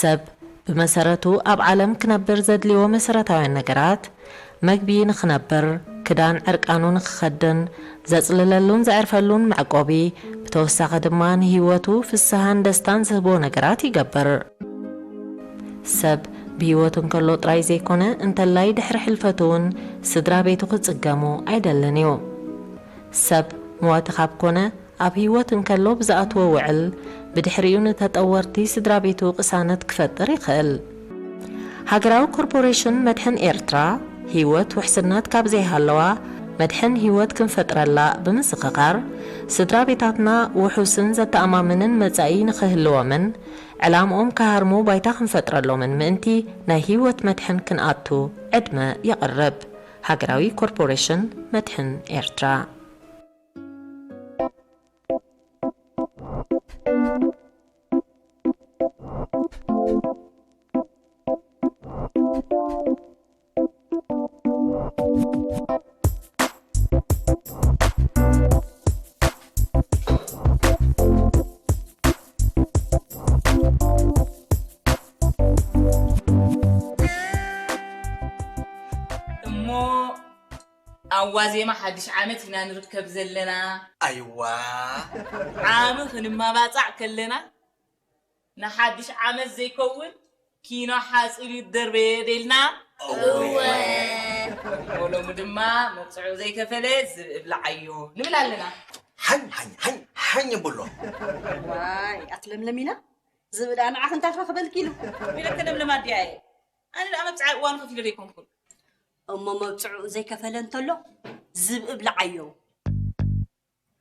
ሰብ ብመሰረቱ ኣብ ዓለም ክነብር ዘድልዮ መሰረታውያን ነገራት፣ መግቢ ንኽነብር፣ ክዳን ዕርቃኑ ንኽኸድን፣ ዘጽልለሉን ዘዕርፈሉን መዕቆቢ፣ ብተወሳኺ ድማ ንህይወቱ ፍስሃን ደስታን ዝህቦ ነገራት ይገብር። ሰብ ብህይወቱ እንከሎ ጥራይ ዘይኮነ፣ እንተላይ ድሕሪ ሕልፈቱ እውን ስድራ ቤቱ ክጽገሙ ኣይደልን እዩ። ሰብ መዋቲ ካብ ኮነ፣ ኣብ ህይወት እንከሎ ብዝኣትዎ ውዕል፣ ብድሕሪኡ ንተጠወርቲ ስድራ ቤቱ ቅሳነት ክፈጥር ይኽእል። ሃገራዊ ኮርፖሬሽን መድሕን ኤርትራ፣ ህይወት ውሕስነት ካብ ዘይሃለዋ፣ መድሕን ህይወት ክንፈጥረላ ብምዝኽኻር፣ ስድራ ቤታትና ውሑስን ዘተኣማምንን መጻኢ ንኽህልዎምን፣ ዕላምኦም ክሃርሙ ባይታ ክንፈጥረሎምን ምእንቲ፣ ናይ ህይወት መድሕን ክንኣቱ ዕድመ የቕርብ። ሃገራዊ ኮርፖሬሽን መድሕን ኤርትራ። እሞ ኣብ ዋዜማ ሓድሽ ዓመት ኢና ንርከብ ዘለና። ኣይዋ፣ ዓሚ ክንማባጻዕ ከለና፣ ንሓድሽ ዓመት ዘይከውን ኪኖ ሓጺር ይደርበ ደልና። እወ። እሞ ሎሚ ድማ መብጽዑ ዘይከፈለ ዝብኢ ብልዓዮ ንብል ኣለና። ሓኝ ሓኝ ሓኝ ሓኝ ብሎ። ዋይ ኣትለምለሚና፣ ዝብኢ ደኣ ንዓኺ እንታይ ክረኽበልኪ ኢሉ? ኢለከ ለምለም ኣዲኣ እየ። ኣነ ደኣ መብጽዓ እዋኑ ከፊለ ዘይኮንኩን። እሞ መብጽዑ ዘይከፈለ እንተሎ ዝብኢ ብልዓዮ።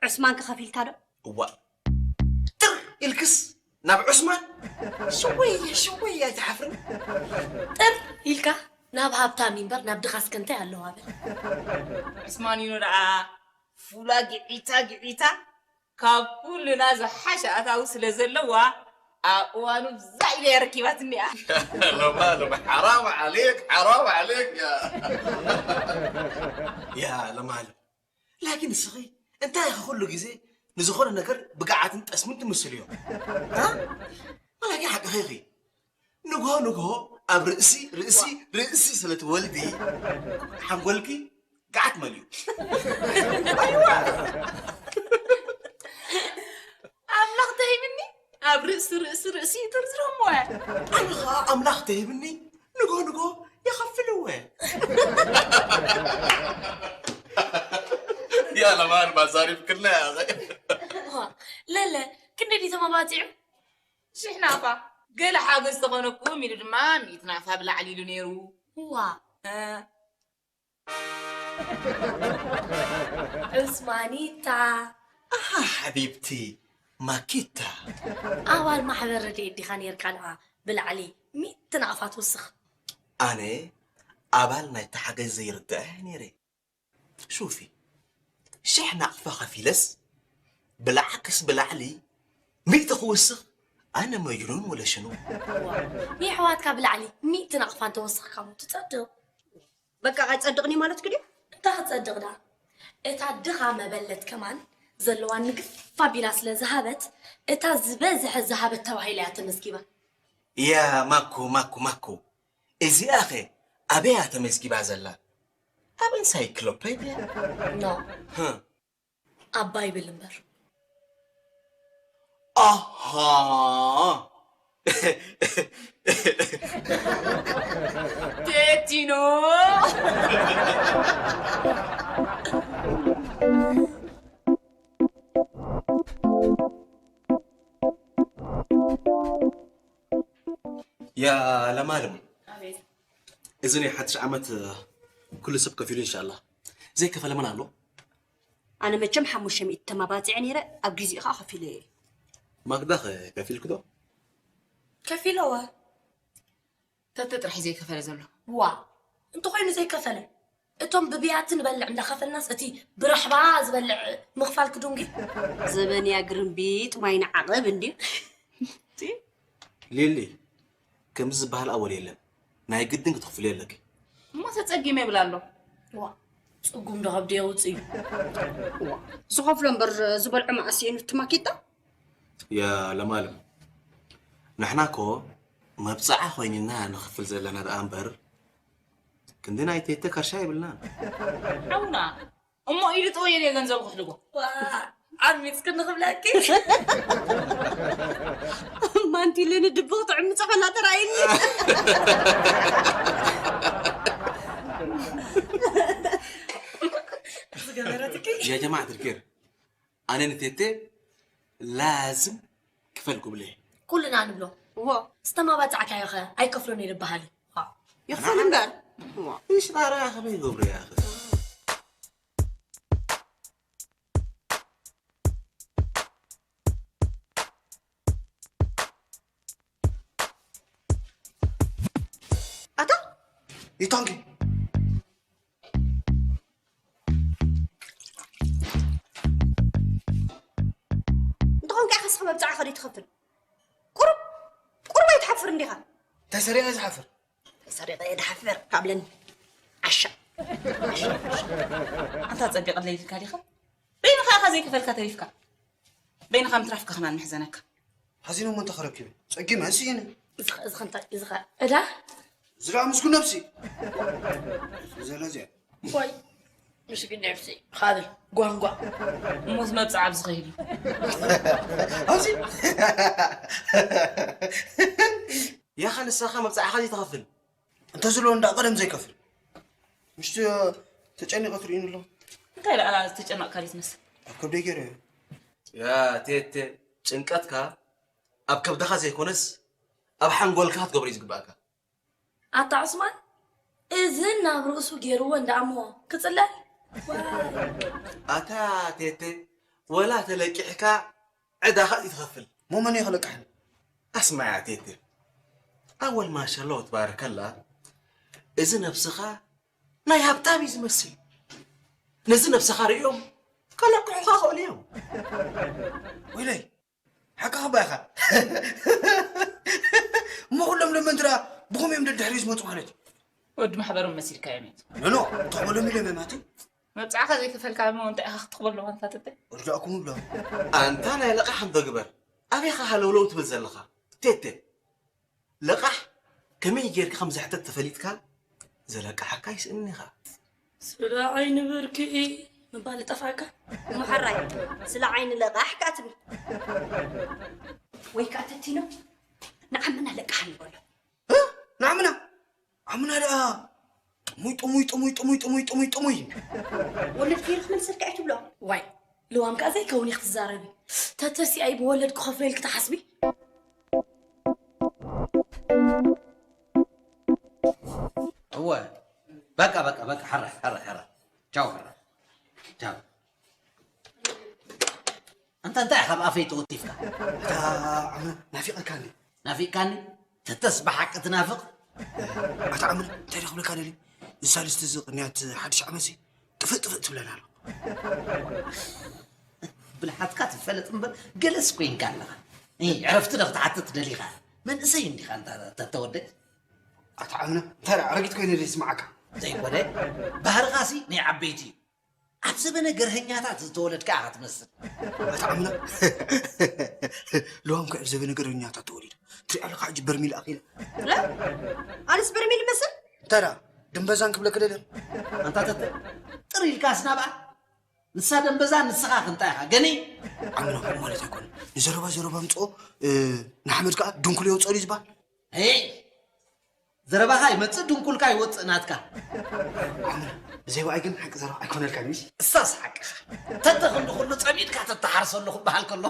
ዑስማን ከኸፊልካ ዶ? እዋእ፣ ጥር ኢልክስ ናብ ዑስማን? ሽወይ ሽወይ ኣይትሓፍርን? ጥር ኢልካ ናብ ሃብታም እምበር ናብ ድኻስ ከ እንታይ ኣለዋ በል። ዑስማን እዩ ደኣ ፉላ ግዒታ ግዒታ ካብ ኩልና ዝሓሸ ኣታዊ ስለ ዘለዋ ኣብ እዋኑ ብዛ ኢለ እያ ረኪባትኒ እያ። ለማለም ሓራም ዓሌክ ሓራም ዓሌክ ያ። ያ ለማለም ላኪን ንስኺ እንታይ ኢኺ ኩሉ ግዜ ንዝኾነ ነገር ብግዓትን ጠስምን ትምስልዮ? እ? ወላኪን ሓቅኺ ኢኺ። ንግሆ ንግሆ ኣብ ርእሲ ርእሲ ርእሲ ስለ ትወልዲ ሓንጎልኪ ግዓት መሊኡ። ኣይዋ! ኣምላኽ ተሂብኒ ኣብ ርእሲ ርእሲ ርእሲ ይጥርዝሮም እሞ እያ። ኣነ ኸኣ ኣምላኽ ተሂብኒ ንግሆ ንግሆ ይኸፍል እወ። ያለማን ማዛሪፍ ክለ ያዘ። እዋ፣ ለለ፣ ክንደይ ድዩ ተመባጺዑ? ሽሕ ናፋ። ገለ ሓገዝ ተኾነኩም ኢሉ ድማ ሚእቲ ናፋ ብላዕሊ ኢሉ ነይሩ። እዋ። እ። ዑስማኒታ። ኣሃ ሓቢብቲ ማኪታ። ኣባል ማሕበር ረድኤት ዲኻ ነይርካ ደኣ ብላዕሊ ሚእቲ ናቕፋ ትውስኽ? ኣነ ኣባል ናይቲ ሓገዝ ዘይርድኣ እየ ነይረ። ሹፊ፣ ሽሕ ናቕፋ ከፊለስ ብልዓክስ ብላዕሊ ሚእቲ ክውስኽ ኣነ መጅኑን ወለ ሽኑ። የሕዋትካ ብላዕሊ ሚእቲ ናቕፋ እንተወሰኽካ እሞ ትጸድቕ። በቃ ኣይጸድቕን እዩ ማለትኪ ድዩ? እንታይ ክጸድቕ ደኣ? እታ ድኻ መበለት ከማን ዘለዋ ንግፍ ኣቢላ ስለ ዝሃበት፣ እታ ዝበዝሐ ዝሃበት ተባሂላ እያ ተመዝጊባ። ያ ማኩ ማኩ ማኩ፣ እዚኣኸ ኣበይ እያ ተመዝጊባ ዘላ? ኣብ እንሳይክሎፔድያ? ኖ። ህ። ኣብ ባይብል እምበር። ኣሃ። ቴቲኖ። ያ ለማለም፣ ኣቤት። እዚ ናይ ሓድሽ ዓመት ኩሉ ሰብ ከፊሉ እንሻላ። ዘይከፈለ መን ኣሎ? ኣነ መቸም ሓሙሽተ ሚእቲ ተማባጺዐ ነይረ፣ ኣብ ግዜኡ ኸኣ ከፊለ እየ። ማግዳ ኸ ከፊልኪ ዶ? ከፊለወ። ተተ ጥራሕ እዩ ዘይከፈለ ዘሎ። ዋ፣ እንተኾይኑ ዘይከፈለ። እቶም ብብያቲ ንበልዕ እንዳኸፈልናስ እቲ ብራሕባ ዝበልዕ ምኽፋል ክዱንጊ? ዘበን እያ ግርምቢጥ ማይ ንዓቐብ እንድዩ። ሊሊ፣ ከምዚ ዝበሃል ኣወል የለን። ናይ ግድን ክትኽፍልዮ ኣለኪ። እሞ ተጸጊመ ይብል ኣሎ። ዋ፣ ጽጉም ዶ ከብዲ የውጽእ እዩ። ዝኸፍሎ እምበር ዝበልዖ መኣስ እዩ እቲ ማኪታ? ያ ለማለም፣ ንሕና እኮ መብፅዓ ኮይንና ንኽፍል ዘለና ደኣ እምበር ክንዲ ናይ ቴተ ከርሻ የብልናን። ሓውና እሞ ኢሉ ጥወየ ድየ ገንዘቡ ክሕድጎ? ዓሚፅክኒ ክብለኪ። ማንቲለ ንድብኽ ትዕምፀ ከላ ተራእየኒ። ዝገበረትኪ يا جماعة الخير، ኣነ ንቴቴ ላዝም ክፈል ጉብለ። ኩልና ንብሎ። እዎ ዝተማባፃዕካዮ ኸ ኣይከፍሎን እዩ ዝበሃል እዩ። ይኽፈል እምበር። እዎ። እሽ ጣራ ከመይ ይገብሩ ያ ኣኺ? ኣታ ይታንኪ እንተኾንካ ኢኻ ስኻ መብፅዓኻ ዘይትኸፍል? ቁሩብ ቁሩብ ኣይትሓፍር እንዲኻ? እንታይ ሰሪቐ ዝሓፍር? ሰሪቐ እየ ድሓፍር ካብለኒ ዓሻ። ኣንታ ጸቢቕለይ ኢልካ ዲኻ? በይንኻ ኢኻ ዘይከፈልካ ተሪፍካ። በይንኻ ምትራፍካ ኸማን መሕዘነካ። ሓዚነ እሞ እንተ ኸረኪበ ጸጊመ ስኢነ። እዚ ኸ- እዚ ኸ እንታይ እዚ ኸ ዕዳ ዝረኣ ምስኩ ነብሲ ዘለዚያ ወይ ምስኪን ነብሲ ኻብል ጓንጓ እሞ ዝመብፅዕ ኣብዚ ኸይዱ ኣብዚ ያኻ ንስኻ መብፅዓኻ ዘይትኸፍል እንተ ዝሎ እንዳ ቀደም ዘይከፍል ምሽቲ ተጨኒቐ ትርእዩኒ ኣሎ እንታይ ደኣ ዝተጨነቕካ ድዩ ትመስል? ኣብ ከብደይ ገይረ ያ ቴቴ ጭንቀትካ ኣብ ከብድኻ ዘይኮነስ ኣብ ሓንጎልካ ክትገብሮ እዩ ዝግባእካ። ኣታ ዑስማን እዚ ናብ ርእሱ ገይርዎ እንዳኣሞ ክፅለል ኣታ ቴቴ ወላ ተለቂሕካ ዕዳኻ እዩ ትኸፍል። ሞመን እየ ክለቅሐን ኣስማያ ቴቴ ኣወል ማሻላ ወትባረከላ እዚ ነብስኻ ናይ ሃብታም እዩ ዝመስል። ነዚ ነብስኻ ርእዮም ከለቅሑኻ ኽእሉ እዮም። ወይለይ ሓቂ ኸባ ኢኻ እሞ ኩሎም ለመንትራ ብኸም እዮም ደድሕሪ ዝመፁ ማለት እዩ ወዲ ማሕበሮም መሲልካ እዮም ኖኖ ተኽበሎም ኢሎም እዮም ኣቲ መብፅዓኻ ዘይከፈልካ እሞ እንታይ ኢኻ ክትኽበሎ ኣንታ ተተ እርዳእኩም እብሎም ኣንታ ናይ ለቓ ሓምዶ ግበር ኣበይኻ ሃለውለው ትብል ዘለኻ ቴቴ ለቓሕ ከመይ ጌርካ ከም ዘሕተት ተፈሊጥካ ዘለቅሓካ ይስእንኻ ስለ ዓይኒ ብርኪ ምባል ጠፋካ እሞ ሕራይ ስለ ዓይኒ ለቓሕ ከኣ ትብል ወይ ከኣ ተቲኖ ንዓምና ለቃሕ ንበሎ ንዓምና ዓምና ደኣ ጥሙይ ጥሙይ ጥሙይ ጥሙይ ጥሙይ ጥሙይ ጥሙይ ወለድ ገይሩ ክመልሰልካ እዩ ትብሎ ዋይ ልዋም ከኣ ዘይከውን ኢኽ ትዛረቢ ተተሲኣይ ብወለድ ክኸፍለል ክትሓስቢ እወ በቃ በቃ በቃ ሓራ ሓራ ሓራ ቻው ሓራ ቻው ኣንታ እንታይ ኢኻ ኣብ ኣፈይ ተወቲፍካ እታ ዓምና ናፊቐካኒ ናፊቕካኒ ተተስ ብሓቂ ትናፍቕ ኣታ ዓምና እንታይ ደኽብለካ ደሊ እዛ ልስቲ እዚ ቅንያት ሓድሽ ዓመት እዚ ጥፍእ ጥፍእ ትብለና ኣሎ ብልሓትካ ትፈለጥ እምበር ገለስ ኮይንካ ኣለኻ እይ፣ ዕረፍቲ ዶ ክትሓትት ደሊኻ መንእሰይ እንዲኻ እንታ ተተወደ ኣታ ዓምና እንታይ ደኣ ኣረጊት ኮይነ ዶ ይስምዓካ ዘይኮነ ባህርኻሲ ናይ ዓበይቲ እዩ ኣብ ዘበነ ገርሀኛታት ዝተወለድካ ኢኻ ትመስል ኣታ ዓምና ልዋም ከ ኣብ ዘበነ ገርሀኛታት ተወሊደ ትሪኣ ኣለካ ሕጂ በርሚል ኣኺለ ኣነስ በርሚል ይመስል እንታይ ደኣ ድንበዛን ክብለክ ደለ ኣንታ ተተ ጥር ኢልካስ ናብኣ ንሳ ደንበዛ ንስኻ ክንታይ ኢኻ ገኒ ዓምና ከምኡ ማለት ኣይኮነ ንዘረባ ዘረባ ምፅኦ ንሓመድ ከዓ ድንኩል የውፅኦ ድዩ ዝበሃል ሄይ ዘረባኻ ይመፅእ ድንኩልካ ይወፅእ ናትካ ብዘይ ብኣይ ግን ሓቂ ዘረባ ኣይኮነልካ ምሽ እሳስ ሓቅኻ ተተ ክንዲ ኩሉ ፀሚድካ ተተሓርሰሉ ክበሃል ከሎ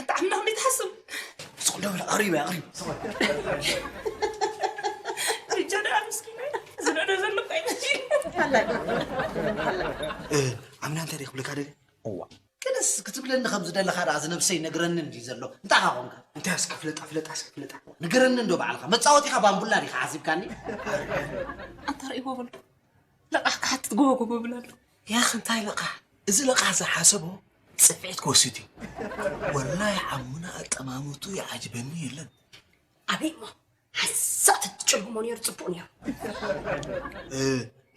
እታ ዓምና ከመይ ትሓስብ ስቕ ደብል ኣቕሪበ ኣቕሪብ ሪጃ ደኣ ምስኪና ዝነዶ ዘሎ ኮይነሽ ዓምና እንታይ ክብለካ ደሊ እዋ ቅደስ ክትብለኒ ከም ዝደለኻ ደኣ ዝነብሰይ ነግረኒ እንዲ ዘሎ እንታይ ኻ ኮንካ እንታይ እስከ ፍለጣ ፍለጣ እስከ ፍለጣ ንገረኒ እንዶ ባዕልኻ መፃወቲኻ ባምቡላ ዲኻ ሓሲብካኒ ኣንታ ርእይዎ በልዶ ለቓሕ ክሓትት ጎቦ ጎቦ ብላ ኣሎ ያኽ እንታይ ለቓሕ እዚ ለቓሕ ዝሓሰቦ ፅፍዒት ክወስድ እዩ ወላይ ዓሙና ኣጠማምቱ ይዓጅበኒ የለን ኣበይ እሞ ሓሳእ ተትጭልግሞ ነይሩ ፅቡቅ ነይሩ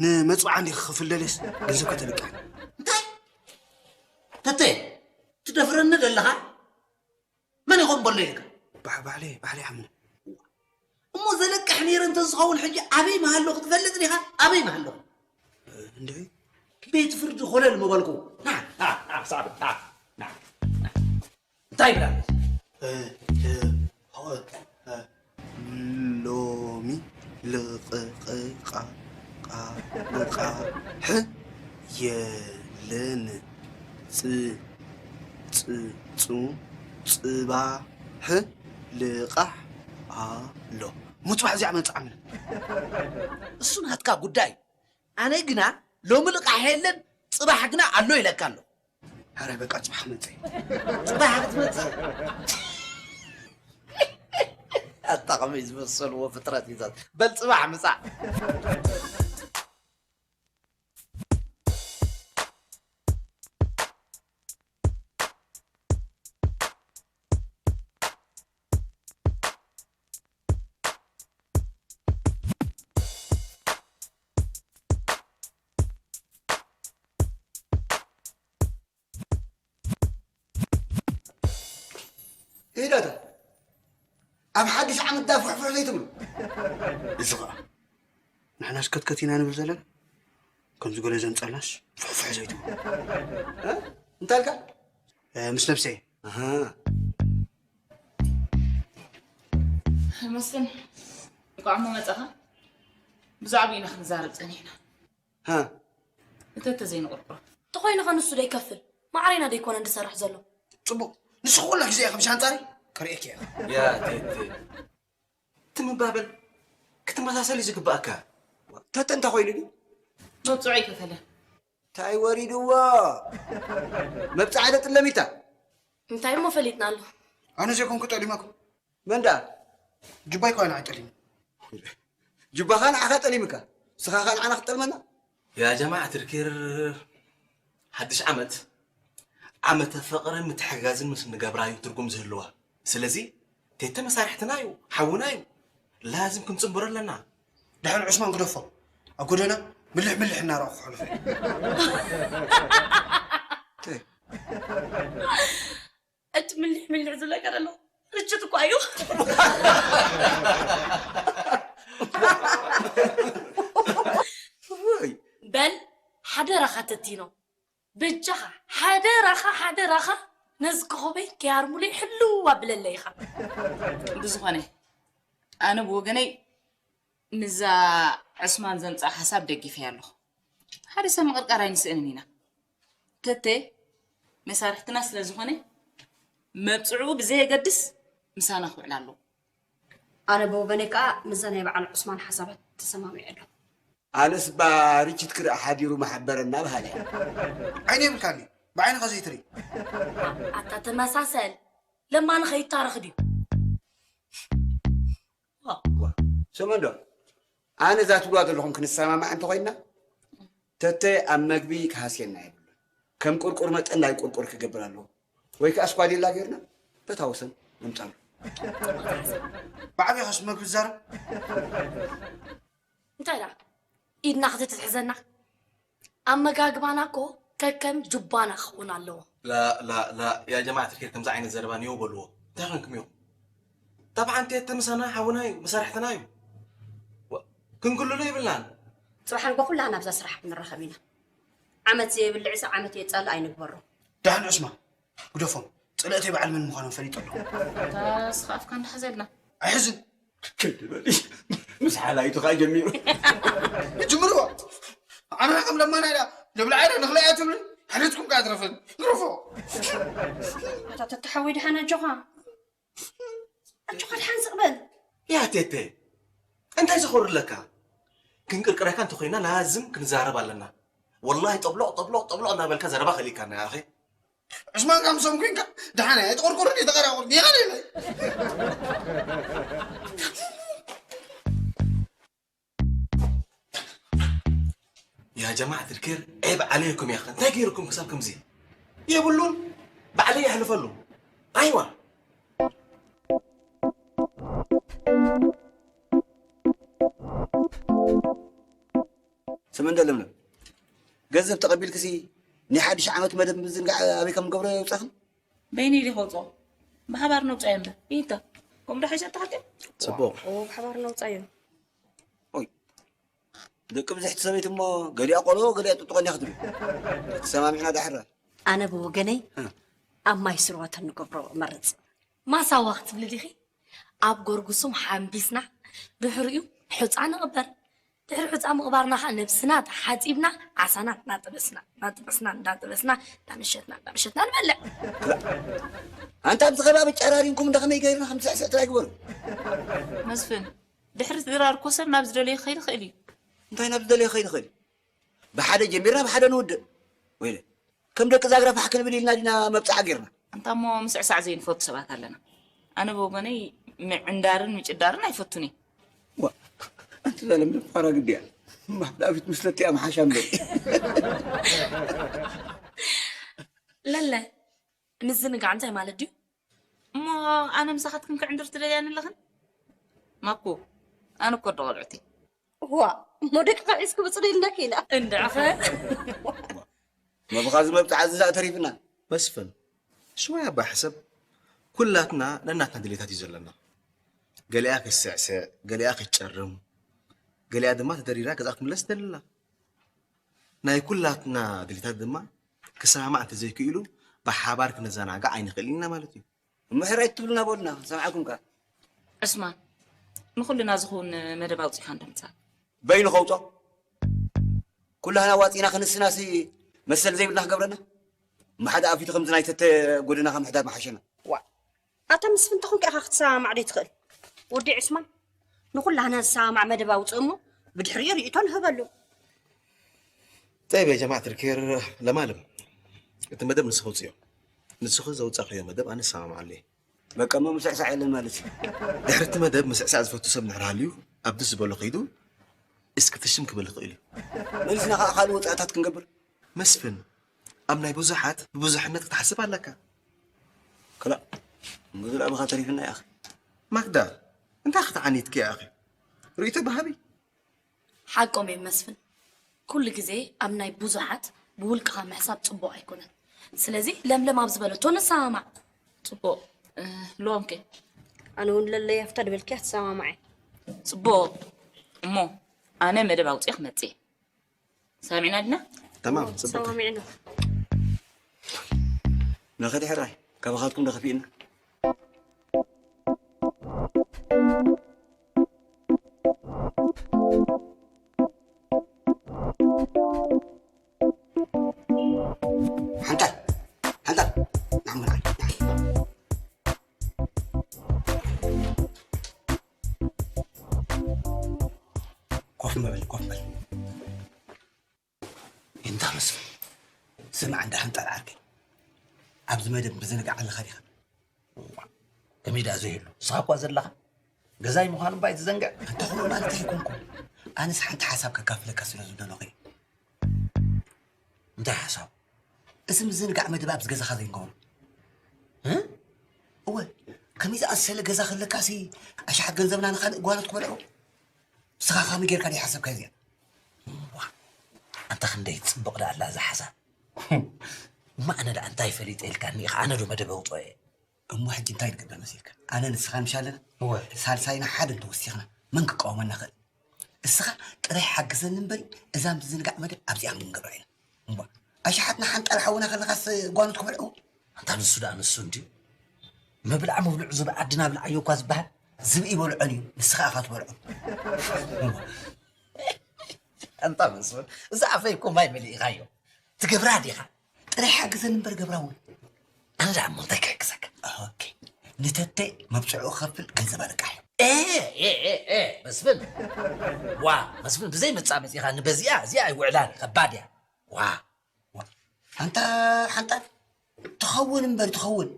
ንመፅባዓ እንዲ ክኽፍል ደልየስ ገንዘብ ከተልቃ እንታይ ተተ ትደፍረኒ ዘለኻ መን ይኾን በሎ ኢልካ ባዕ- ባዕለይ ባዕለይ ሓሙነ። እሞ ዘለቅሕ ነይረ እንተዝኸውን ሕጂ ኣበይ ምሃለኹ ትፈልጥ ዲኻ? ኣበይ ምሃለኹ? እንድዒ ቤት ፍርዲ ኮለል ምበልኩ። ና ና ና ሳብ ና ና እንታይ ይብላ? እ፣ እ፣ እ፣ ሎሚ ልቕቓ ልቓሕ የለን። ጽ- ጽ- ጽ- ጽባሕ ልቓሕ ኣሎ። ምጽባሕ እዚኣ መጽዓ ምን እሱ ናትካ ጉዳይ። ኣነ ግና ሎሚ ልቓሕ የለን፣ ጽባሕ ግና ኣሎ ኢለካ ኣሎ። ኣረ በቃ ጽባሕ መጽእ። ጽባሕ ክትመጽእ ኣታ ከመይ ዝመሰልዎ ፍጥረት እዩ ዛት። በል ጽባሕ ምጻእ። ሄዳታ ኣብ ሓድሽ ዓመት ዳ ፍሕፍሕ ዘይትብሉ። እዚ ኸዓ ንሕናስ ከትከት ኢና ንብል ዘለና። ከምዚ ገለ ዘምጸልናስ ፍሕፍሕ ዘይትብሉ። እ? እንታይ ኢልካ? እ፣ ምስ ነብሰይ። ኣሃ። መስፍን፣ እንኳዕ እሞ መጻኻ። ብዛዕባ ኢና ክንዛረብ ጸኒሕና። ሃ። እተተ ዘይንቆርቆሮ። ተኾይኑ ኸ ንሱ ዶ ይከፍል? ማዕረና ዶ ኣይኮነን ዝሰርሕ ዘሎ? ጽቡቕ። ንሱ ኩሉ ግዜ ኢኻ ምስ ኣንጻረይ? ከርእየኪ እየ። ያ ቴቴ። ትምባበል ክትመሳሰል እዩ ዝግባኣካ። ተተ እንታይ ኮይኑ ድዩ? መብጽዑ ኣይከፈለን። እንታይ ወሪድዎ? መብጽዓ ዶ ጥለሚታ? እንታይ እሞ ፈሊጥና ኣሎ? ኣነ ዘይኮንኩ ጠሊመኩም። መን ደኣ? ጁባይ እኮ ንዓይ ጠሊሙ። ጁባኻ ንዓኻ ጠሊምካ፣ ንስኻ ኸኣ ንዓና ክትጠልመና? ያ ጀማዓ ትርኪር ሓድሽ ዓመት ዓመተ ፍቕርን ምትሕግጋዝን ምስ እንገብራ እዩ ትርጉም ዝህልዋ። ስለዚ ቴተ መሳርሕትና እዩ፣ ሓውና እዩ። ላዝም ክንጽንብሮ ኣለና። ደሓን ዑስማን ግደፎ። ኣብ ጎደና ምልሕ ምልሕ እናረኣኹ ክሕልፎ እየ። እቲ ምልሕ ምልሕ ዝብለካ ዘሎ ርችት እኳ እዩ። ውይ። በል ሓደራኻ ተቲኖ፣ በጃኻ ሓደራኻ፣ ሓደራኻ ነዚ ኮኾበይ ከያርሙለይ ሕልው ኣብለለይ ኢኻ። ብዝኾነ ኣነ ብወገነይ ምስዛ ዕስማን ዘምጽኣ ሓሳብ ደጊፈያ ኣለኹ። ሓደ ሰብ ምቕርቃር ኣይንስእንን ኢና። ተተ መሳርሕትና ስለ ዝኾነ መብጽዕኡ ብዘየገድስ ምሳና ክውዕል ኣለዎ። ኣነ ብወገነይ ከኣ ምስዛ ናይ በዓል ዑስማን ሓሳባት ተሰማሚዐ ኣለኹ። ኣነስ እባ ርችት ክርኢ ሓዲሩ መሓበረና በሃላይ። ዓይኒ የብልካን ድዩ? ብዓይንኻ ዘይትርኢ? ኣታ ተመሳሰል ለማኒ ከይታረኽ ድዩ? ዋ፣ ሰመንዶ፣ ኣነ እዛ ትብልዋ ዘለኹም ክንሰማማዕ እንተኾይንና፣ ተተ ኣብ መግቢ ክሃስየና የብሉን። ከም ቁርቁር መጠን ናይ ቁርቁር ክገብር ኣለዎ። ወይ ከኣ ስኳዴላ ጌርና በታ ወሰን ነምጻሉ። ብዓቢኻስ መግቢ ትዛረብ? እንታይ ደኣ ኢድና ክትትሕዘና? ኣመጋግባና እኮ ከከም ጁባና ክኸውን ኣለዎ። ላ ላ ላ ያ ጀማዓ ትርኪር ከምዚ ዓይነት ዘረባ ኒዮ በልዎ። እንታይ ኮንኩም ኢኹም? ጠብዓን ቴተ ምሳና ሓውና እዩ፣ መሳርሕትና እዩ። ዋ፣ ክንግልሎ የብልናን። ጽባሕ ንጎ ኩላህና ኣብዛ ስራሕ ክንራኸብ ኢና። ዓመት ዘየብልዕሲ ዓመት የጻሉ ኣይንግበሮ። ደሓን ዑስማን ግደፎም። ጽልእተይ በዓል መን ምዃኖም ፈሊጠ ኣለኹ። ታስኻ ኣፍካ እንዳሓዘልና። ኣይሕዝን። ክንዲ በሊ። ምስ ሓላይቱ ኸኣ ጀሚሩ። ጅምርዎ። ኣምራ ከም ለማና ኢላ ነብልዓ ኢላ ንኽልኣያ ትብልን ሓሊትኩም ከኣ ትረፍን። ግረፎ። ኣታ ተተሓወይ ደሓን ኣጆኻ። ኣጆኻ ደሓን ስቕ በል። ያ ቴቴ፣ እንታይ ዘኾርለካ? ክንቅርቅረካ እንተኾይና ላዝም ክንዛረብ ኣለና። ወላሂ ጠብሎቕ፣ ጠብሎቕ፣ ጠብሎቕ እናበልካ ዘረባ ከሊእካና፣ ያ ኣኸ። ዕስማን፣ ካብ ምሶም ኮይንካ ደሓን እያ። ኣይትቆርቁርን፣ ኣይተቐራቑርን። ይቐል ኢለ። ያ ጀማዓት ልኬር፣ ዔብ ዓለይኩም ያኸ። እንታይ ገይርኩም ክሳብ ከምዚ? የብሉን። ባዕለይ የሕልፈሉ። ኣይዋ። ስም እንደ ለምለም፣ ገንዘብ ተቐቢልክሲ ናይ ሓድሽ ዓመት መደብ ምዝንጋዕ ኣበይ ከም ንገብሮ የውጻኽን? በይነይ ዲኸ ኣውጽኦ? ብሓባር ነውጽኦ እምበር። ይታ። ከምኡ ዶ ሓይሻ ተሓትም? ጽቡቕ። ኦ ብሓባር ነውጻዮ። ኦይ ደቂ ብዝሕቲ ሰበይቲ እሞ ገሊኣ ቆሎ ገሊኣ ጥጥቆን እያ ክትብል። ተሰማሚዕና ዳሕራ። ኣነ ብወገነይ ኣብ ማይ ስርወት እንገብሮ እመርጽ። ማሳዋ ክትብሊ ዲኺ? ኣብ ጎርጉሱም ሓምቢስና ድሕሪኡ ሑፃ ንቕበር። ድሕሪ ሑፃ ምቕባርና ከዓ ነብስና ተሓፂብና ዓሳና እናጠበስና እናጠበስና እናጠበስና እንዳመሸትና እንዳመሸትና ንበልዕ። ኣንታ ኣብዚ ከባቢ ጨራሪንኩም እንዳ ከመይ ገይርና ከም ስዕስዕ ጥራይ ግበሩ። መስፍን ድሕሪ ድራር እኮ ሰብ ናብ ዝደለዮ ክኸይድ ይኽእል እዩ። እንታይ ናብ ዝደለዮ ክኸይድ ይኽእል እዩ? ብሓደ ጀሚርና ብሓደ ንውድእ። ወይለ ከም ደቂ ዛግራ ፋሕ ክንብል ኢልና ዲና መብፅዓ ገይርና? ኣንታ እሞ ምስዕሳዕ ዘይንፈቱ ሰባት ኣለና። ኣነ ብወገነይ ምዕንዳርን ምጭዳርን ኣይፈቱን እየ። ዋ ኣንቲ ዘለም ደፋራ ግዲያ ማሕዳፊት ምስለቲ ኣምሓሻ እምበሪ። ለለ ምዝንጋዕ እንታይ ማለት ድዩ? እሞ ኣነ ምሳኻትክን ክዕንድር ትደልያኒ ኣለኽን? ማኩ ኣነ እኮ ኣዶ ቆልዑት እየ። ዋ እሞ ደቅኻ ሒዝኪ ብፅሪ ኢልናኪ ኢና። እንድዕኸ መብኻ ዝመብፅዓ ዝዛእ ተሪፍና። መስፍን ሽወይ ኣባ ሕሰብ ኩላትና ነናትና ድሌታት እዩ ዘለና። ገሊኣ ክትስዕስዕ፣ ገሊኣ ክትጨርም፣ ገሊኣ ድማ ተደሪራ ገዛ ክትምለስ ትደሊ ኣላ። ናይ ኩላትና ድሌታት ድማ ክሰማማዕ እንተዘይክኢሉ ብሓባር ክንዘናጋዕ ኣይንኽእልን ኢና ማለት እዩ። እምሕር ኣይትብሉና በሉና ሰምዓኩም ከ። ዕስማን ንኹልና ዝኸውን መደብ ኣውፂእካ እንዶ ምፃእ። በይኑ ከውፅኦ ኩላህና ዋፂና ክንስናሲ መሰል ዘይብልና ክገብረና እሞ ሓደ ኣፊቱ ከምዚ ናይ ተተ ጎደናኻ ምሕዳር ምሓሸና። ዋ ኣታ ምስፍን ተኾንካ ኢኻ ክትሰማማዕ ዶ ትኽእል? ወዲ ዕስማን ንኹላህና ዝሰማማዕ መደብ ኣውፅእ እሞ ብድሕሪኡ ርእይቶ ንህበሉ። طيب يا جماعة الخير ለማለም እቲ መደብ ንስኺ ውፅዮ። ንስኺ ዘውፃእኽዮ መደብ ኣነ እሰማማዓሉ እየ። በቃ እሞ ምስዕሳዕ የለን ማለት እዩ። ድሕሪ እቲ መደብ ምስዕሳዕ ዝፈቱ ሰብ እንድሕር ሃልዩ ኣብ ደስ ዝበሎ ከይዱ እስኪ ፍሽም ክብል ይኽእል እዩ። መሊስና ከዓ ካልእ ወፃእታት ክንገብር። መስፍን ኣብ ናይ ብዙሓት ብብዙሕነት ክትሓስብ ኣለካ። ክላእ እሞ ዝለኣበኻ ተሪፍና ይኣኸ። ማክዳ እንታይ ክትዓኒትኪ ይኣኸ? ርእይቶ በሃቢ። ሓቆም እዮም መስፍን። ኩሉ ግዜ ኣብ ናይ ብዙሓት ብውልቅኻ ምሕሳብ ጽቡቕ ኣይኮነን። ስለዚ ለምለም ኣብ ዝበለቶ ንሰማማዕ። ጽቡቕ ሎምከ? ኣነ እውን ለለይ ኣብታ ድበልክያ ትሰማማዕ እየ። ጽቡቕ እሞ ኣነ መደብ ኣውጺኤ ክመጽእ እየ። ሰሚዕና ድና? ተማም ጽቡቕ። ሰማሚዕና። ንኸዲ ሕራይ ካባኻትኩም ዶ ከፊእና? ሓንጣል ሓንጣል ንዓም ንዓም ንዓም። ኮፍ በል ኮፍ በል። እንታ መስፍን ስማዕ እንዳ ሓንጣል ዓርከይ፣ ኣብዚ መደብ ምዝንጋዕ ኣለኻ ዲኻ? ከመይ ደኣ ዘይህሉ? ንስኻ እኳ ዘለኻ ገዛይ ምዃኑ እባ ኣይትዘንግዕ። እንተኾነ ማለት ኣይኮንኩን። ኣነስ ሓንቲ ሓሳብ ከካፍለካ ስለ ዝደለኹ እየ። እንታይ ሓሳብ? እዚ ምዝንጋዕ መደብ ኣብዚ ገዛኻ ዘይንገብሮ። እ? እወ፣ ከመይ ዝኣመሰለ ገዛ ክህለካሲ ኣሽሓት ገንዘብና ንኻልእ ጓኖት ክበልዑ? ንስኻ ከመይ ጌርካ ደይ ሓሰብካ እዚኣ? እዋ፣ ኣንታ ክንደይ ትጽብቕ ደኣ ኣላ እዛ ሓሳብ። እሞ ኣነ ደኣ እንታይ ፈሊጠ ኢልካኒ ኢኻ? ኣነ ዶ መደብ ኣውጽኦ እየ? እሞ ሕጂ እንታይ ንገብር መሲልካ? ኣነ ንስኻን ምሽ ኣለና? እወ። ሳልሳይና ሓደ እንተወሲኽና መን ክቃወመና ይኽእል? እስኻ ጥራይ ሓግዘኒ እምበሪ እዛ ምዝንጋዕ መደብ ኣብዚኣ ክንገብራ ኢና። እምቧ ኣሽሓትና ሓንጣል ሓውና ከለኻስ ጓኖት ክበልዑ? ኣንታ ንሱ ደኣ ንሱ እንድዩ። ምብላዕ ምብልዑ ዝብኢ ዓድና ብልዓዮ እኳ ዝበሃል ዝብኢ ይበልዖን እዩ ንስኻ ኢኻ ትበልዖ። ኣንታ መስፍን እዛ ኣፈይ እኮ ማይ መሊእኻዮ። ትገብራ ዲኻ? ጥራይ ሓግዘኒ እምበር ገብራ እውን። ኣነ ደኣ እሞ እንታይ ክሕግዘካ? ኦኬ ንተተ መብፅዕኡ ክኸፍል ገንዘብ ኣለቃሕ። ኤ ኤ ኤ ኤ መስፍን ዋ መስፍን ብዘይ መፃ መፂኻ ንበዚኣ እዚኣ ኣይውዕላን ከባድ እያ። ዋ ኣንታ ሓንጣል ትኸውን እምበር ትኸውን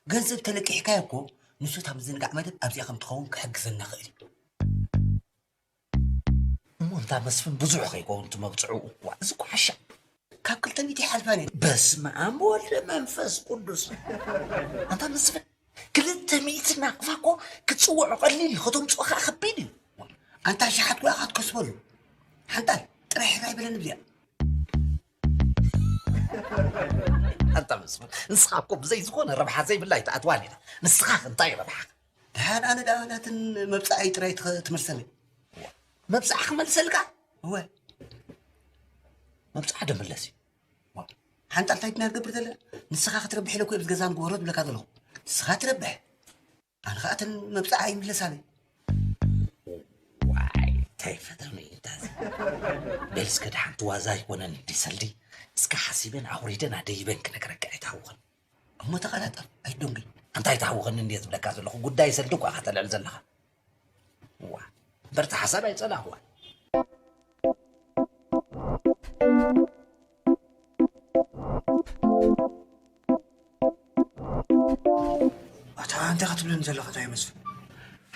ገንዘብ ተለቂሕካዮ እኮ ንሱ እታ ምዝንጋዕ መደብ ኣብዚኣ ከም ትኸውን ክሕግዘና ኽእል እዩ። እሞ እንታ መስፍን ብዙሕ ከይከውን እቲ መብፅዕኡ ዋ እዚ እኮ ሓሻ ካብ ክልተ ሚእቲ ይሓልፋን እየ። በስመ ኣብ ወልደ መንፈስ ቅዱስ ኣንታ መስፍን ክልተ ሚእቲ ናቕፋ እኮ ክትፅውዖ ቀሊል እዩ ከተምፅኦ ከዓ ከቢድ እዩ። ኣንታ ሸሓት ጉያ ክትከስበሉ ሓንጣል ጥራይ ሕራይ በለኒ ብዚኣ። ኣንታ መስፍን ንስኻ እኮ ብዘይ ዝኾነ ረብሓ ዘይብላ ኣይትኣትዋን ኢኻ። ንስኻ እንታይ ረብሓ? ደሓን ኣነ ደኣ ናትን መብጻዓይ ጥራይ ትኸ-፣ ትመልሰለይ። መብጻዓ ክመልሰልካ? እወ። መብጻዓ ደምለስ እዩ። ዋ፣ ሓንጣል እንታይ ድና ትገብር ዘለና? ንስኻ ክትረብሕ ኢለ እኮ እየ ብዝገዛ ንግበሮ ትብለካ ዘለኹ። ንስኻ ትረብሕ። ኣነ ኸኣ እተን መብጻዓ ይምለሳለይ። ዋይ፣ እንታይ ፈተኑ እዩ እንታ እዚ? በል እስከ ደሓን ትዋዛ ኣይኮነን እንዲ ሰልዲ። እስከ ሓሲበን ኣውሪደን ኣደይበን ክነግረካ ኣይትሃውኸን። እሞ ተቐላጠፍ፣ ኣይትደንጉይ። እንታይ ትሃውኸኒ እንድየ ዝብለካ ዘለኹ? ጉዳይ ሰልዲ እኳ ኢኻ ተልዕል ዘለኻ። ዋ፣ በርታ ሓሳብ ኣይጸላእኽዋን። ኣታ እንታይ ክትብለኒ ዘለኻ እንታይ መስፍን?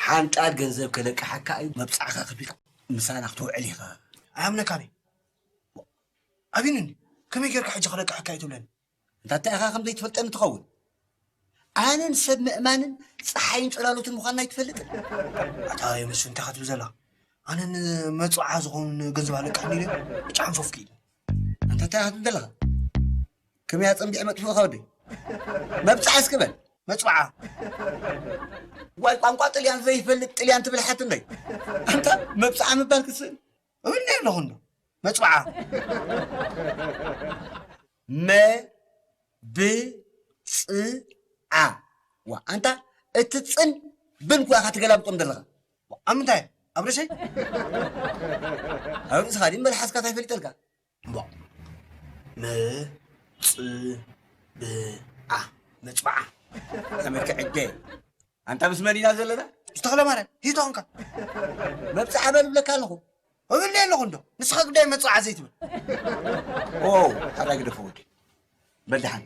ሓንጣል ገንዘብ ከለቅሓካ እዩ መብጻዕኻ ክብል ምሳና ክትውዕል ኢኻ። ኣያምነካኒ። ኣቢኒ እንዲ ከመይ ጌርካ ሕጂ ከለቅሓካ እዩ ትብለኒ? እንታ እንታይ ኢኻ ከም ዘይትፈልጠኒ ትኸውን? ኣነን ሰብ ምእማንን ጸሓይን ጽላሎትን ምዃንና ኣይትፈልጥን? ኣታ የመስፍን እንታይ ክትብል ዘለኻ? ኣነ ንመጽዓ ዝኸውን ገንዘብ ኣለቅሕኒ ኢለ ጫንፎፍ ክኢል። ኣንታ እንታይ ኢኻ ትብል ዘለኻ? ከመይ ኣጸንቢዐ መጥፍእኻ ወደይ? መብጽዓ እስኪ በል። መጽብዓ። ዋይ ቋንቋ ጥልያን ዘይፈልጥ ጥልያን ትብል ሓትነይ። ኣንታ መብጽዓ ምባል ክስእን። እብኒ ኣለኹ እንዶ። መጽብዓ። መ ብ ጽ ዓ። ዋ ኣንታ እቲ ጽን ብን ኩ ኢኻ ትገላብጦም ዘለኻ። ዋ፣ ኣብ ምንታይ? ኣብ ርእሰይ? ኣብ ርእስኻ ድዩ? መልሓስካ እንታይ ፈሊጠልካ? እምቧ። መ ጽ ብ ዓ። መጽብዓ። ተመልከ ዕደ። ኣንታ ምስ መን ኢና ዘለና? ዝተኽለ ማርያም፣ ሂቶ እንካ። መብጽዓ በል እብለካ ኣለኹ። እብለይ ኣለኹ እንዶ። ንስኻ ጉዳይ መጽብዓ ዘይትብል። ኦ፣ ሓራይ ግደፎ ወዲ። በል ደሓን።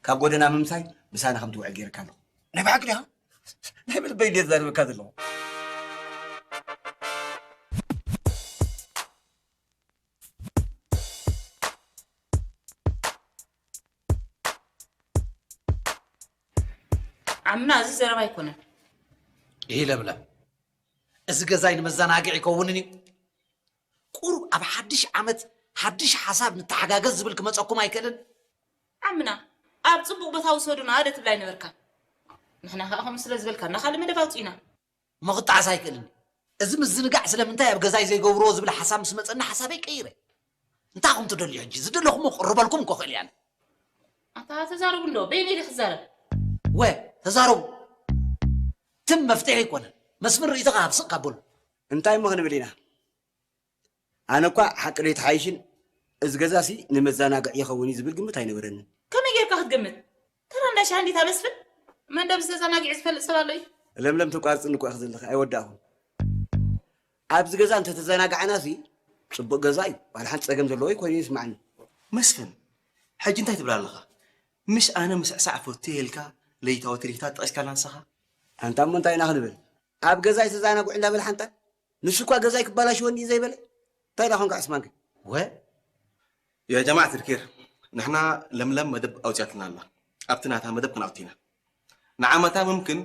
ካብ ጎደና ምምሳይ ምሳና ከም ትውዕል ገይርካ ኣለኹ። ናይ ብሓቂ ዲኻ? ናይ ብልበይ ድየ ዝዛረበካ ዘለኹ። ዓምና፣ እዚ ዘረባ ኣይኮነን። ይህ ለምለም፣ እዚ ገዛይ ንመዘናግዒ ይከውንን እዩ። ቁሩብ ኣብ ሓድሽ ዓመት ሓድሽ ሓሳብ ንተሓጋገዝ ዝብል ክመጸኩም ኣይክእልን? ዓምና፣ ኣብ ጽቡቕ ቦታ ውሰዱና ዶ ትብል ኣይነበርካን? ንሕና ከኣ ከምኡ ስለ ዝበልካና ካልእ መደብ ኣውጺእና። እሞ ክጠዓስ ኣይክእልን። እዚ ምዝንጋዕ ስለምንታይ ኣብ ገዛይ ዘይገብርዎ ዝብል ሓሳብ ምስ መጸኒ ሓሳበይ ቀይረ። እንታይ ኢኹም ትደልዩ ሕጂ? ዝደለኹሞ ክቕርበልኩም እኮ እኽእል እየ ኣነ። ኣታ ተዛረቡ እንዶ፣ በይነይ ድየ ክዛረብ? ወ፣ ተዛረቡ። ትም መፍትሒ ኣይኮነን። መስፍን ርእይቶ ክሃብ ስቕ ካብ በሉ። እንታይ እሞ ክንብል ኢና? ኣነ እኳ ሓቂ ዶ ይትሓይሽን፣ እዚ ገዛሲ ንመዘናግዒ ይኸውን እዩ ዝብል ግምት ኣይነበረንን። ከመይ ጌርካ ክትግምት? ተራ እንዳ ሻሂ እንዲታ መስፍን? መን ደም ዘዘናግዒ ዝፈልጥ ሰብ ኣሎ እዩ? ለምለም ተቋርጽኒ እኮ ኢኺ ዘለኺ፣ ኣይወዳእኹን። ኣብዚ ገዛ እንተተዘናጋዕናሲ ጽቡቕ ገዛ እዩ፣ ዋላ ሓንቲ ጸገም ዘለዎ እዩ ኮይኑ ይስማዕኒ። መስፍን፣ ሕጂ እንታይ ትብል ኣለኻ? ምሽ ኣነ ምስዕሳዕ ፈቱ እየ ኢልካ ለይታዊ ትርኢታት ጠቒስካልና ንስኻ? ኣንታ እሞ እንታይ ኢና ክንብል? ኣብ ገዛ ኣይተዘናግዑ እንዳበለ ሓንታ ንሱ እኳ ገዛይ ክባላሽወኒ እዩ ዘይበለ። እንታይ ደኣ ኾንካ ዕስማን ግን? ወ፣ ያ ጀማዓ ትድኪር፣ ንሕና ለምለም መደብ ኣውጺኣትና ኣላ። ኣብቲ ናታ መደብ ክንኣቱ ኢና። ንዓመታ ምምክን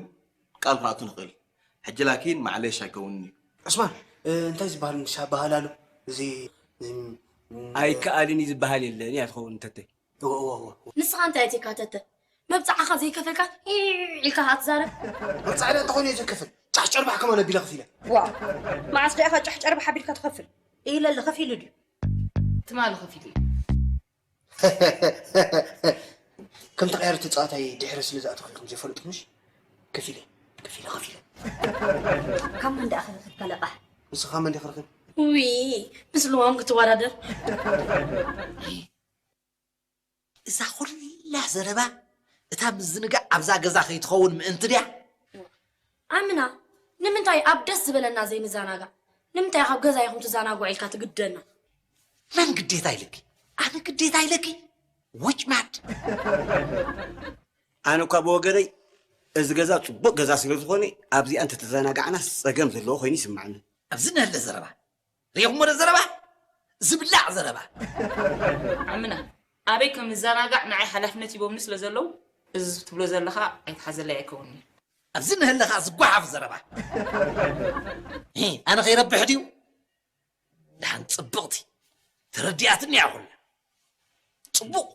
ቃል ክንኣቱ ንኽእል። ሕጂ ላኪን ማዕሌሽ ኣይከውንን እዩ። ዑስማን፣ እ፣ እንታይ ዝበሃል ምሻ በሃል ኣሎ? እዚ፣ እዚ፣ ም፣ ኣይከኣልን እዩ ዝበሃል የለን እያ ትኸውን እንተተይ። እወ፣ እወ፣ እወ። ንስኻ እንታይ ኣእቲካ ተተ? መብጽዓኻ ዘይከፈልካ ኢዕ ኢልካ ከኣ ትዛረብ? መብጽዓ ደኣ እንተኾይኑ እየ ዘከፍል። ጫሕ ጨርባሕ ከማን ኣቢለ ከፊለ። ዋእ! መዓስ ደኣ ኢኻ ጫሕ ጨርባሕ ኣቢልካ ትኸፍል? ኢለ ኣለ ከፊሉ ድዩ? ትማሊ ከፊሉ እዩ። ከም ተቐያሪ ተጻዋታይ ድሕረ ስለ ዝኣተኹ ኢኹም ዘይፈልጡ ምሽ? ከፊለ፣ ከፊለ፣ ከፊለ። ካብ መን ደኣ ክረኽብ ከለቓሕ? ንስኻ መን ዲኻ ክረኽብ? ውይ! ምስ ልዋም ክትወዳደር? እዛ ኩላ ዘረባ እታ ምዝንጋዕ ኣብዛ ገዛ ከይትኸውን ምእንቲ ድያ? ኣምና፣ ንምንታይ ኣብ ደስ ዝበለና ዘይንዘናጋዕ? ንምንታይ ካብ ገዛ ኢኹም ትዘናግዑ ኢልካ ትግደና? መን ግዴታ ኢልኪ? ኣነ ግዴታ ኢለኪ? ውጭ ማድ! ኣነ እኳ ብወገነይ እዚ ገዛ ጽቡቕ ገዛ ስለ ዝኾነ ኣብዚኣ እንተተዘናጋዕና ጸገም ዘለዎ ኮይኑ ይስምዓኒ። ኣብዚ ነህለ ዘረባ ርኢኹሞ ዶ ዘረባ? ዝብላዕ ዘረባ። ዓምና፣ ኣበይ ከም ንዘናጋዕ ንዓይ ሓላፍነት ሂቦምኒ ስለ ዘለዉ፣ እዚ ትብሎ ዘለኻ ኣይትሓዘለይ ኣይከውንን እዩ። ኣብዚ ንህለ ኸኣ ዝጓሓፍ ዘረባ። ሂ፣ ኣነ ከይረብሕ ድዩ? ደሓን ጽብቕቲ። ተረዲኣትኒ እያ ኩላ። ጽቡቕ።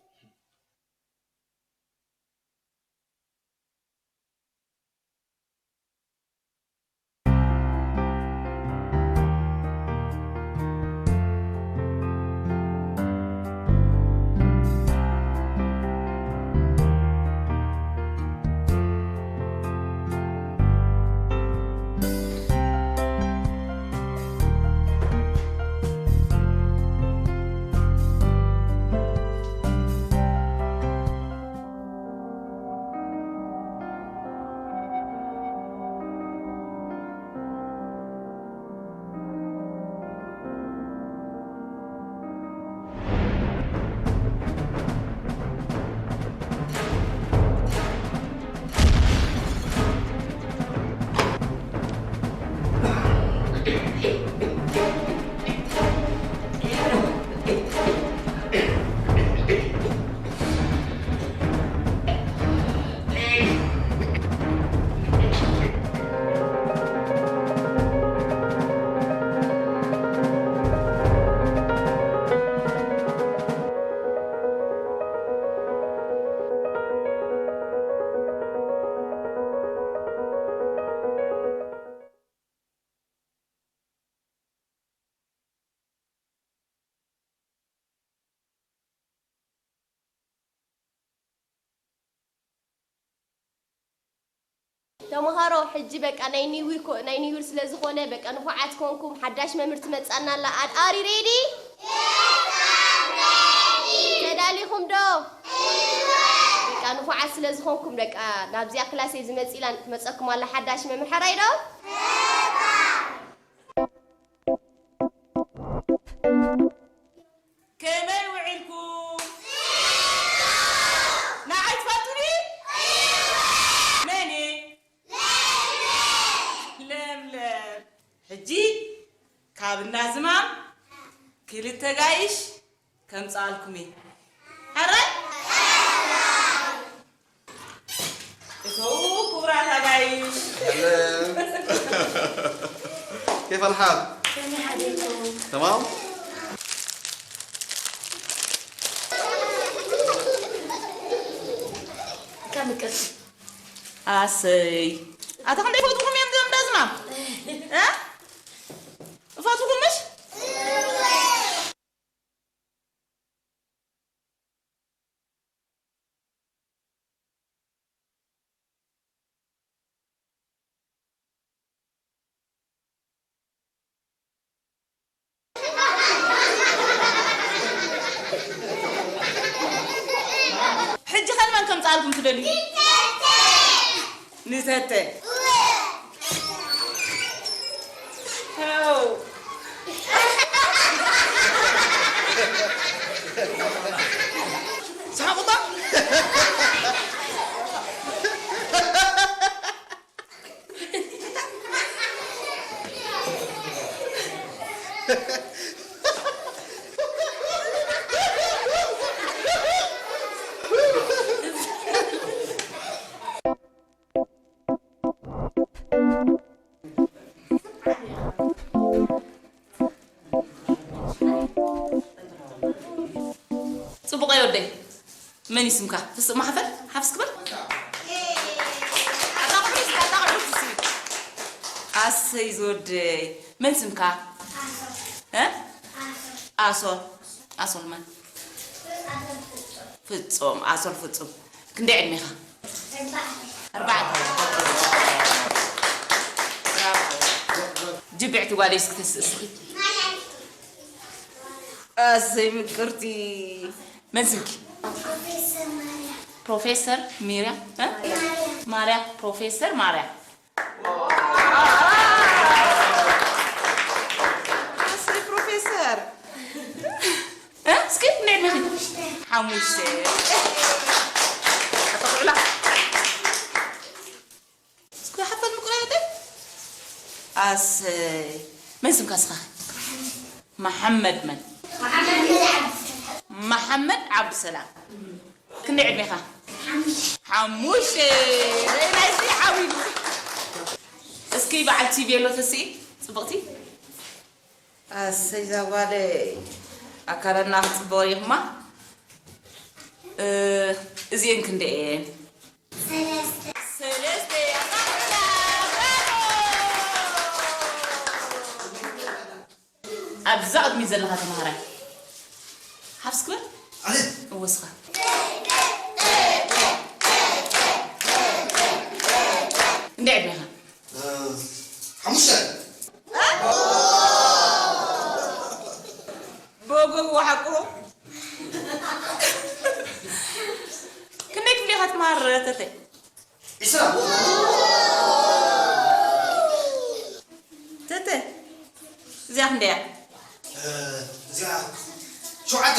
ተምሃሮ፣ ሕጂ በቃ ናይ ኒው ይር ኮ-፣ ናይ ኒው ይር ስለ ዝኾነ በቃ ንፉዓት ኮንኩም፣ ሓዳሽ መምህር ትመጻና ኣላ። ኣድ-፣ ኣር ዩ ሬዲ? ተዳሊኹም ዶ? በቃ ንፉዓት ስለ ዝኾንኩም በቃ ናብዚኣ ክላሰይ ዝመጽእ ኢላ ትመጸኩም ኣላ ሓዳሽ መምህር። ሕራይ ዶ? ከመይ ውዒልኩም? ንዓይ ትፈልጡኒ? መን እየ? ለምለም። ሕጂ ካብ እንዳ ዝማም ክልተ ጋይሽ ከምጽኣልኩም እየ። ሕራይ? እተው ክቡራት ኣጋይሽ። أهلين. كيف الحال؟ تمام؟ ኣሰይ። ኣታ ክንደይ ይፈትውኹም እዮም እዞም ዳዝማም? እ? ይፈትውኹም ምሽ? ሕጂ ከ ንመን ከምጽኣልኩም ትደልዩ? ንተተ። ተው። ሳቑታ። ጽቡቕ ኣየ ወደይ። መን እዩ ስምካ? ፍስቕ ማሕፈር? ሓፍስ ክበል? ኣጣቕዑ እስኪ፣ ኣጣቕዑ እስኪ። ኣሰይ ዝወደይ። መን ስምካ? እ? ኣሶል። ኣሶል መን? ፍጹም። ኣሶል ፍጹም። ክንደይ ዕድሜኻ? ኣርባዕተ። ብራቮ። ጅብዕቲ ጓለይ እስኪ ተስእ እስኪ። ኣሰይ ምቅርቲ። መን ስምኪ? ፕሮፌሰር ማርያ። ፕሮፌሰር ሚርያ? እ? ማርያ። ማርያ። ፕሮፌሰር ማርያ። ኣሰይ ፕሮፌሰር። እ? እስኪ ክንደይ ዕድሜኺ? ሓሙሽተ። ኣተኹዕላ። እስኪ ሓፈን ምቁራያተይ። ኣሰይ። መን ስምካ ስኻ? መሓመድ መን? መሓመድ ዓብዱሰላም። ክንደይ ዕድሜኻ? ሓሙሽተ። ናይ ናይዚ ዓብዩ። እስኪ በዓልቲ ቬሎ ተስኢ፣ ጽብቕቲ። ኣሰይ ዛጓለይ። ኣካላትና ክጽበቕ ኢኹማ። እ፣ እዚኤን ክንደይ እየን? ሰለስተ። ሰለስተ። ኣብዛ ቅድሚት ዘለኻ ተምሃራይ። ሓፍስ ክበል? ኣለ። እወ፣ እስኻ። እንደ ዕድሜኻ? እ፣ ሓሙሽተ። በጎ ወሓቁ። ክንደይ ክፍሊ ኢኻ ትመሃር ተተ? ዒስራ። ተተ፣ እዚኣ ክንደይ እያ? እ፣ እዚኣ ሸውዓተ።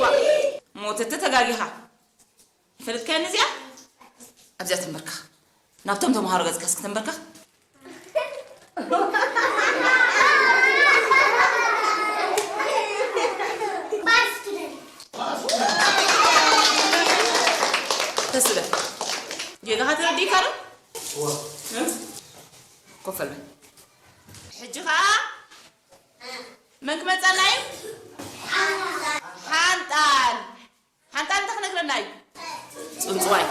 ዋ፣ እሞ ተተ ተጋጊኻ። ይፈልጥካያ ነዚኣ? ኣብዚኣ ተንበርክኽ። ናብቶም ተምሃሮ ገጽካ እስኪ ተንበርክኽ። ተስለ። ጌጋኻ ተረዲእካ ዶ? እዋ። እ? ኮፍ በል። ሕጂ ኸኣ መን ክመጸና እዩ? ሓንጣል። ሓንጣል እንታይ ክነግረና እዩ? ጽንጽዋይ።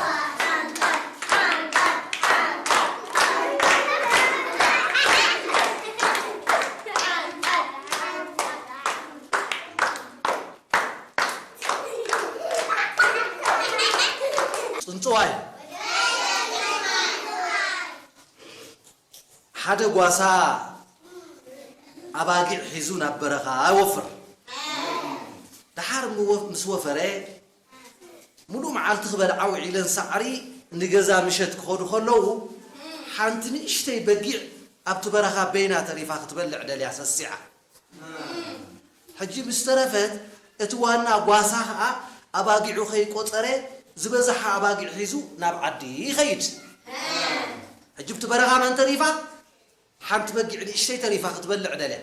ጽንጽዋይ። ሓደ ጓሳ ኣባጊዕ ሒዙ ናብ በረኻ ይወፍር። ደሓር ምወ-፣ ምስ ወፈረ፣ ምሉእ መዓልቲ ክበልዓ ውዒለን ሳዕሪ ንገዛ ምሸት ክኸዱ ከለዉ፣ ሓንቲ ንእሽተይ በጊዕ ኣብቲ በረኻ በይና ተሪፋ ክትበልዕ ደልያ ሰሲዓ። ሕጂ ምስ ተረፈት፣ እቲ ዋና ጓሳ ኸኣ ኣባጊዑ ከይቆጸረ፣ ዝበዝሓ ኣባጊዕ ሒዙ ናብ ዓዲ ይኸይድ። ሕጂ ኣብቲ በረኻ መን ተሪፋ? ሓንቲ በጊዕ ንእሽተይ ተሪፋ ክትበልዕ ደልያ።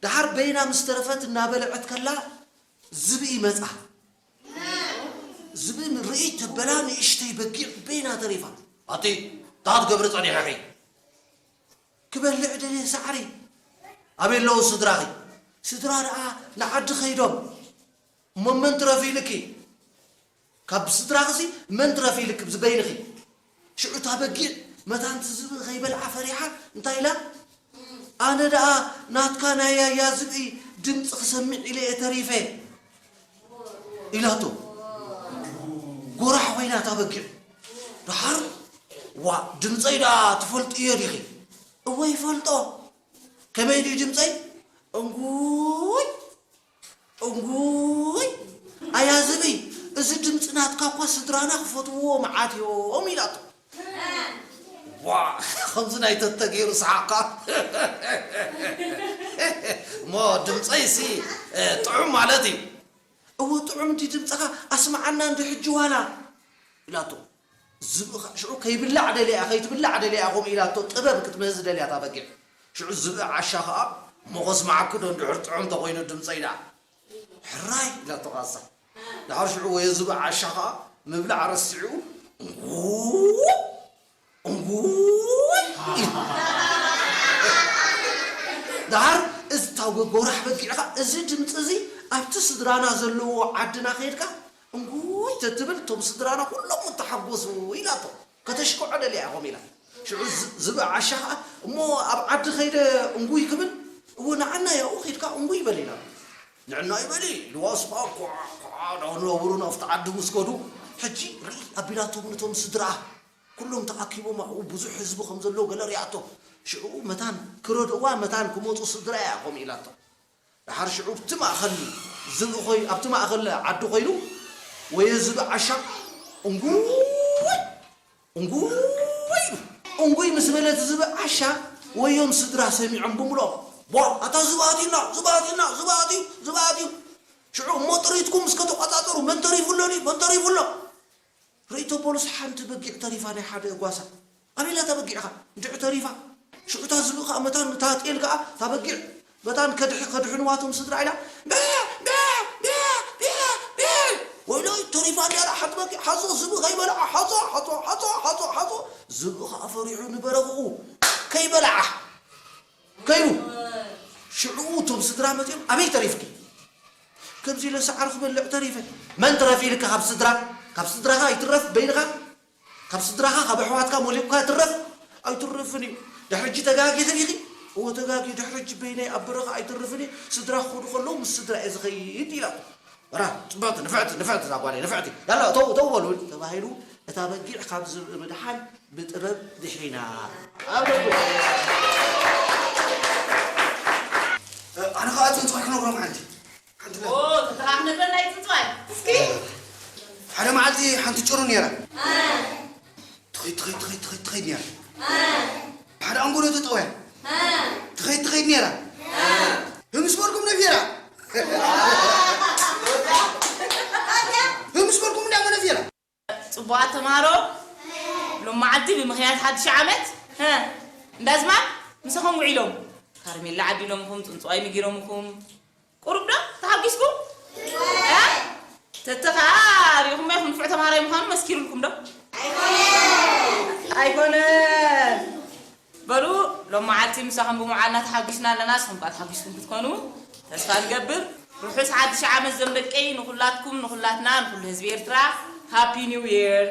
ደሓር በይና ምስ ተረፈት እናበልዐት ከላ፣ ዝብኢ መጻ። ዝብኢ ርእይ ተበላ፣ ንእሽተይ በጊዕ በይና ተሪፋ። ኣቲ፣ እንታይ ክትገብሪ ጸኒሕኺ? ክበልዕ ደልየ ሳዕሪ። ኣበይ ኣለዉ ስድራኺ? ስድራ ደኣ ንዓዲ ከይዶም። እሞ መን ትረፊ ኢልኪ? ካብ ስድራኺሲ መን ትረፊ ኢልኪ ብዝበይንኺ? ሽዑ እታ በጊዕ መታን እቲ ዝብኢ ከይበልዓ ፈሪሓ እንታይ ኢላ? ኣነ ደኣ ናትካ ናይ ያያ ዝብኢ ድምፂ ክሰምዕ ኢለ እየ ተሪፈ ኢላቶ። ጎራሕ ኮይና እታ በጊዕ። ደሓር ዋ ድምፀይ ደኣ ትፈልጥዮ ዲኺ? እወ ይፈልጦ። ከመይ ድዩ ድምፀይ? እንጉይ እንጉይ ኣያ ዝብኢ፣ እዚ ድምፂ ናትካ እኳ ስድራና ክፈትውዎ መዓት እዮም ኢላቶ። ዋ ከምዚ ናይ ተተገይሩ ሰሓቕካ። እሞ ድምፀይሲ ጥዑም ማለት እዩ። እወ ጥዑም እንዲ ድምፅኻ ኣስምዓና እንዲ ሕጂ ዋላ ኢላቶ። ዝብኢ ኸዓ ሽዑ ከይብላዕ ደልያ ከይትብላዕ ደልያ ከምኡ ኢላቶ ጥበብ ክትምህዝ ደልያ እታ በጊዕ። ሽዑ ዝብኢ ዓሻ ኸዓ እሞ ከስምዓኪ ዶ እንድሕር ጥዑም ተኾይኑ ድምፀይ ደኣ ሕራይ ኢላቶ ኻሳ። ደሓር ሽዑ ወዮ ዝብኢ ዓሻ ኸዓ ምብላዕ ረሲዑ እንጉ እንጉ ኢሉ። ደሓር እዚ እታ ጎራሕ በጊዕ ኸዓ እዚ ድምፂ እዚ ኣብቲ ስድራና ዘለዎ ዓድና ከይድካ እንጉይ ተትብል እቶም ስድራና ኩሎም ምተሓጎሱ ኢላቶ። ከተሽክዖ ደልያ ኢኹም ኢላ። ሽዑ ዝ-፣ ዝብኢ ዓሻ ኸዓ እሞ ኣብ ዓዲ ከይደ እንጉይ ክብል እወ ንዓና ያኡ ከይድካ እንጉይ በል ኢላ። ንዕና ይበሊ ኢልዋ ስኻ ኳ ኳ ዳው ነብሩ ናብቲ ዓዲ ምስ ከዱ ሕጂ ርኢ ኣቢላቶም ነቶም ስድራ ኩሎም ተኣኪቦም ኣብኡ ብዙሕ ህዝቢ ከም ዘሎ ገለ ሪኣቶ። ሽዑ መታን ክረድእዋ መታን ክመፁ ስድራ እያ ከምኡ ኢላቶ። ደሓር ሽዑ ኣብቲ ማእኸል ዝብኢ ኾይ-፣ ኣብቲ ማእኸል ዓዲ ኮይኑ ወዮ ዝብኢ ዓሻ እንጉይ እንጉይ ኢሉ። እንጉይ ምስ በለት ዝብኢ ዓሻ ወዮም ስድራ ሰሚዖም ብምልኦም ቧ ኣታ ዝብኢ ኣትዩና ዝብኢ ኣትዩና ዝብኢ ኣትዩ ዝብኢ ኣትዩ። ሽዑ እሞ ጥሪትኩም እስከ ተቋፃፀሩ መን ተሪፉ ኣሎ ድዩ መን ተሪፉ ኣሎ? ርእይቶ ፖሊስ ሓንቲ በጊዕ ተሪፋ ናይ ሓደ ጓሳ። ኣበይ ኣላ እታ በጊዕኻ? እንድዒ ተሪፋ። ሽዑ እታ ዝብኢ ኸኣ መታን እታ ጤል ከኣ እታ በጊዕ መታን ከድሕ-፣ ከድሕንዋ እቶም ስድራ ኢላ ብዕ ብዕ ብዕ ብዕ ብዕ። ወይለይ ተሪፋ እንድያ ሓንቲ በጊዕ ሓዞ ዝብኢ ከይበልዓ ሓዞ ሓዞ ሓዞ ሓዞ ሓዞ። ዝብኢ ኸኣ ፈሪሑ ንበረኽኡ ከይበልዓ ከይዱ። ሽዑ እቶም ስድራ መጺኦም ኣበይ ተሪፍኪ? ከምዚ ኢለ ሰዓር ክበልዕ ተሪፈ። መን ትረፍ ኢልካ ካብ ስድራ? ካብ ስድራኻ ኣይትረፍ በይንኻ? ካብ ስድራኻ ካብ ኣሕዋትካ ሞሊቕካ ትረፍ? ኣይትረፍን እዩ። ድሕሪ ሕጂ ተጋጊኺ ዲኺ? እወ ተጋጊ ድሕሪ ሕጂ በይነይ ኣብ በረኻ ኣይትርፍን እየ። ስድራ ክኸዱ ከለዉ ምስ ስድራ እየ ዝኸይድ ኢላቶ። ራ ጽብቕቲ ንፍዕቲ ንፍዕቲ እዛ ጓለይ ንፍዕቲ። ያላ እተው እተው በሉ ተባሂሉ እታ በጊዕ ካብ ዝብኢ ምድሓን ብጥበብ ድሒና። ኣብ ደጉ። ኣነ ኸኣ ጽንጽዋይ ክነግሮም ሓንቲ። ሓንቲ ለ- ኦ፣ ተተኻኽነበና እዩ ጽንጽዋይ። እስኪ። ሓደ መዓልቲ ሓንቲ ጭሩ ነይራ። ትኸይድ፣ ትኸይድ፣ ትኸይድ፣ ትኸይድ፣ ትኸይድ ነይራ። ሓደ ኣንጎሎ ተጠውያ። ትኸይድ፣ ትኸይድ ነይራ። ህምስ በልኩም ነፊራ። ህምስ በልኩም እንዳሞ ነፊራ። ጽቡቓት ተምሃሮ፣ ሎም መዓልቲ ብምኽንያት ሓድሽ ዓመት፣ ሀ፣ እንዳዝማም ምሳኹም ውዒሎም። ካርሜላ ዓዲሎምኹም፣ ጽንጽዋይ ምጊሮምኹም። ቁሩብ ዶ ተሓጒስኩም? እ? ተተኻሪኹም ኢኹም፣ ንፉዕ ተምሃራይ ምዃኑ መስኪሩልኩም ዶ? ኣይኮነን። በሉ፣ ሎም መዓልቲ ምሳኹም ብምውዓልና ተሓጒስና ኣለና። ንስኹም ከኣ ተሓጒስኩም ክትኮኑ ተስፋ ንገብር። ርሑስ ሓድሽ ዓመት ዞም ደቀይ፣ ንኹላትኩም፣ ንኹላትና፣ ንኹሉ ህዝቢ ኤርትራ። ሃፒ ኒው ይር።